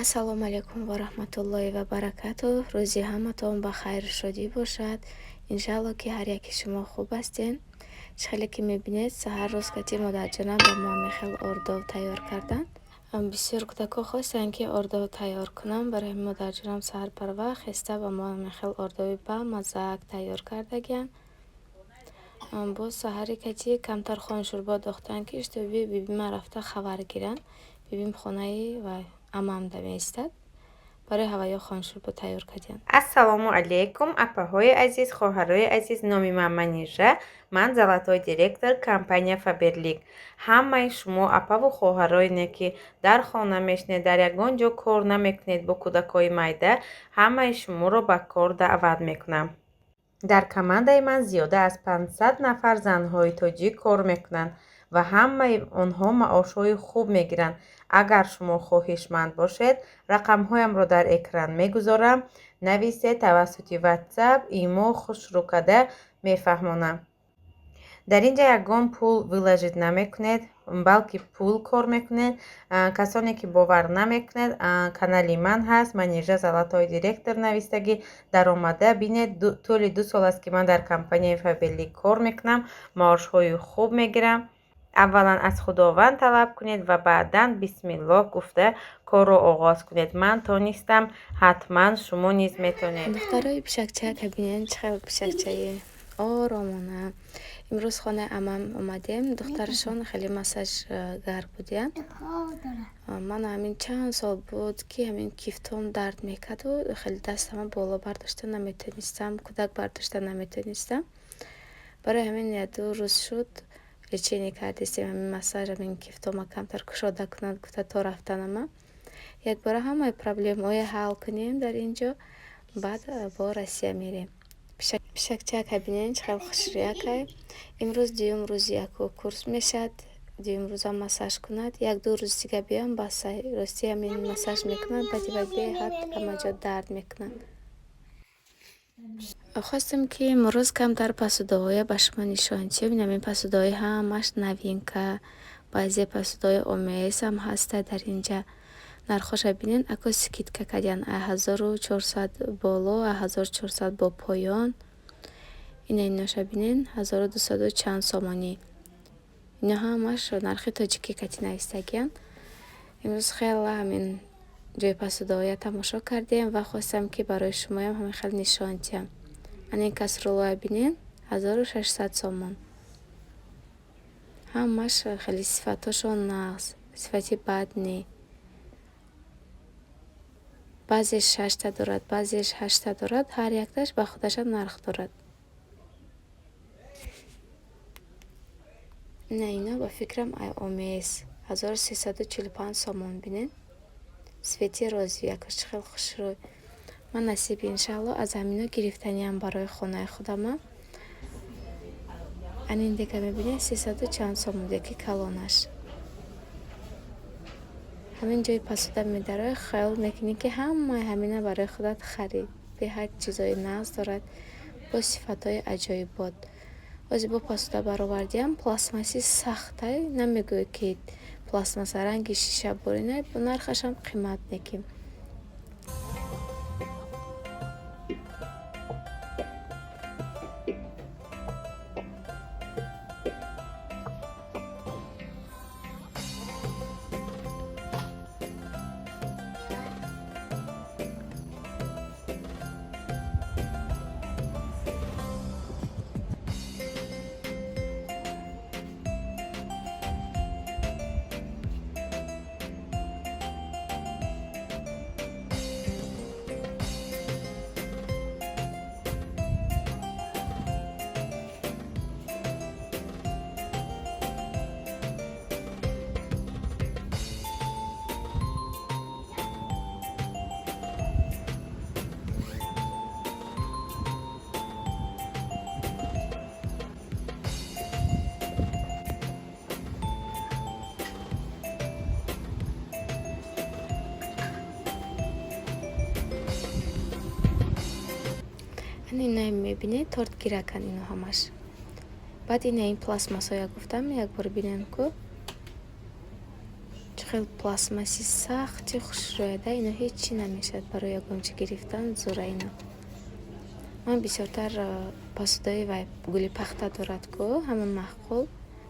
Ассалому алайкум ва раҳматуллоҳи ва баракатуҳ. Рӯзи ҳаматон ба хайру шодӣ бошад. Иншаалло, ки ҳар яки шумо хуб ҳастен. Чӣ хеле ки мебинед, саҳар рӯз кати модарҷонам ба мо мехел ордов тайёр карданд. Бисёр кӯдакҳо хостанд, ки ордов тайёр кунам. Барои ҳамин модарҷонам саҳар барвақт хеста ба мо мехел ордови бамаззак тайёр кардагиянд. Боз саҳари кати камтар хоншӯрбо дохтанд, ки чтобы бибима рафта хабар гиранд. Бибим хонаи ва амамда меистад. Барои ҳаваё хоншӯрбо тайёр кардиянд. Ассалому алайкум, апаҳои азиз, хоҳарои азиз. Номи ман Манижа, ман золотой директор компания Фаберлик. Ҳамаи шумо апаву хоҳароене, ки дар хона мешинед, дар ягон ҷо кор намекунед, бо кӯдакҳои майда, ҳамаи шуморо ба кор даъват мекунам. Дар командаи ман зиёда аз 500 нафар занҳои тоҷик кор мекунанд ва ҳамаи онҳо маошҳои хуб мегиранд. Агар шумо хоҳишманд бошед, рақамҳоямро дар экран мегузорам, нависед тавассути WhatsApp, имо, хушрӯ карда мефаҳмонам. Дар ин ҷа ягон пул вложить намекунед, балки пул кор мекунед. Касоне ки бовар намекунед, канали ман ҳаст, Манижа золотой директор навистагӣ, даромада бинед. Тӯли 2 сол аст, ки ман дар компанияи Фаберлик кор мекунам, маошҳои хуб мегирам. Аввалан аз Худованд талаб кунед ва баъдан бисмиллоҳ гуфта корро оғоз кунед. Ман тонистам, ҳатман шумо низ метонед. Духтарои пишакчака бинед, чӣ хел пишакчаи оромона. Имрӯз хонаи амам омадем. Духтарашон хеле массажгар будиянд. Ман ҳамин чанд сол буд, ки ҳамин кифтом дард мекарду хеле дастама боло бардошта наметонистам, кӯдак бардошта наметонистам. Барои ҳамин як-ду рӯз шуд, лечение кардистем, ҳамин массаж, ҳамин кифтома камтар кушода кунад гуфта то рафтанама. Якбора ҳамаи проблемаҳое ҳал кунем дар ин ҷо, баъд бо Россия мерем. Пишакчака бинед, чӣ хел хушрӯякай. Имрӯз дуюм рӯзи яку курс мешавад. Дуюм рӯзам массаж кунад. Як-ду рӯз дига биём, басай. Рости, ҳамин массаж мекунад, баъди вай беҳад ҳама ҷо дард мекунад. Хостем, ки имрӯз камтар посудаҳоя ба шумо нишон диҳем. Ин посудаҳои ҳамаш новинка. Баъзе посудаҳои омезам ҳаста дар инҷа. Нархоша бинед, ако скидка кардиянд, 1400 боло, 1400 бо поён. Ина иноша бинед, 1200 чанд сомонӣ. Ино ҳамаш нархи тоҷикӣ кати навистагиянд. Имрӯз хеле ҳамин ҷои посудаҳоя тамошо кардем ва хостам, ки барои шумоям ҳамин хел нишон диҳам. Ана ин кастрюлоя бинед, 1600 сомон. Ҳамаш хеле сифатҳошон нағз, сифати бад не. Баъзеш шашта дорад, баъзеш ҳашта дорад, ҳар якташ ба худаша нарх дорад. Ина ино ба фикрам ай омез, 1345 сомон, бинед. Цвети розовый, якаш чӣ хел хушрӯй. Ман насиб, иншаалло, аз ҳамино гирифтаниам барои хонаи худама. Ана ин дига мебинед, сесаду чанд сомон деки калонаш. Ҳамин ҷои посуда медарои, хаёл мекунӣ, ки ҳамаи ҳамина барои худат харид. Беҳад чизои нағз дорад, бо сифатҳои аҷоибот. Ҳозир бо посуда баровардиам, пластмасси сахтай, намегӯӣ, ки пластмасса, ранги шиша буринай, бо нархашам қимат неки. Ана иное мебинед, торт гиракан ино ҳамаш. Баъд ина ин пластмассҳоя гуфтам, якбор бинем, ку чӣ хел пластмасси сахти хушрӯяда, ино ҳеҷ чӣ намешавад, барои ягон чӣ гирифтан зура ино. Ман бисёртар посудаи вай гули пахта дорад ку, ҳамон маъқул.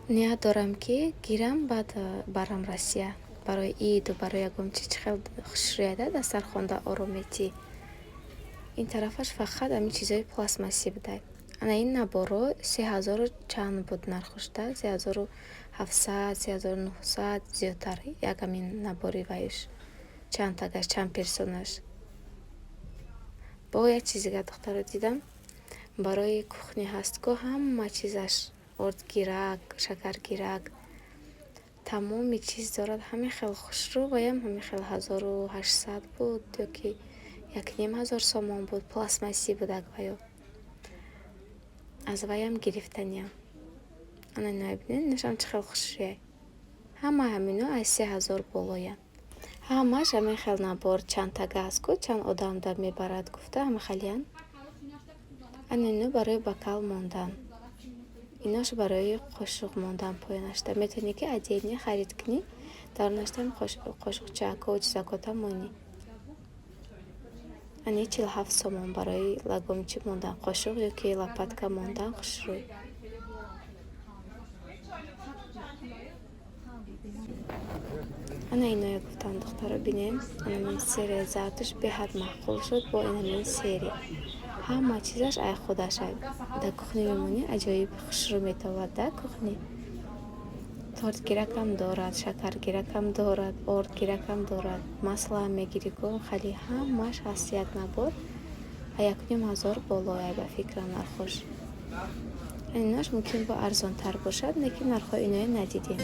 Ният дорам, ки гирам, баъд барам Россия барои иду барои ягон чӣ. Чӣ хел хушрӯяда, дастархонда орометӣ. Ин тарафаш фақат ҳамин чизҳои пластмассӣ будай. Ана ин наборро 3000-у чанд буд нархушда, 3700, 3900 зиёдтар як ҳамин набори вайш, чанд тагаш, чанд персонаш. Бо як чиз дигар, духтаро, дидам, барои кухня ҳаст ку, ҳама чизаш: ордгирак, шакаргирак, тамоми чиз дорад. Ҳамин хел хушрӯ, ваям ҳамин хел 1800 буд ё ки 1500 сомон буд, пластмассӣ будак ваё. Аз ваям гирифтаниям. Ана иноя бинед, инашам чӣ хел хушрӯяй. Ҳама ҳамино аз 3000 болоянд. Ҳамаш ҳамин хел набор чандтага аст ку, чанд одам да мебарад гуфта, ҳама халиянд. Ана ино барои бокал мондан. Инош барои қошуқ мондан поёнашда. Метавонӣ, ки отдельно харид кунӣ, дарунашда қошуқчако, чизакота монӣ. Ани 47 сомон барои лагомчи мондан, қошуқ ё ки лопатка мондан хушрӯй. Ана иноя гуфтам, духтаро, бинем. Анамин серия зардуш беҳад маъқул шуд, бо инамин серия. Ҳама чизаш ай худаш ай. Дар кухня мемонӣ, аҷоиб хушрӯ метовад да кухня. Тортгиракам дорад, шакаргиракам дорад, ордгиракам дорад, маслоам мегирӣ ку, хали ҳамаш ҳаст як набор. А 1500 болояй, ба фикрам, нархош. Инош мумкин бо арзонтар бошад, лекин нархҳои иноя надидем.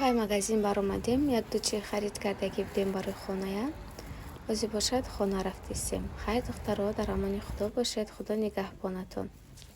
Ай магазин баромадем, як-ду чи харид кардагӣ будем барои хоная. Ҳозир бошад, хона рафтистем. Хайр, духтаро, дар амони Худо бошед, Худо нигаҳбонатон.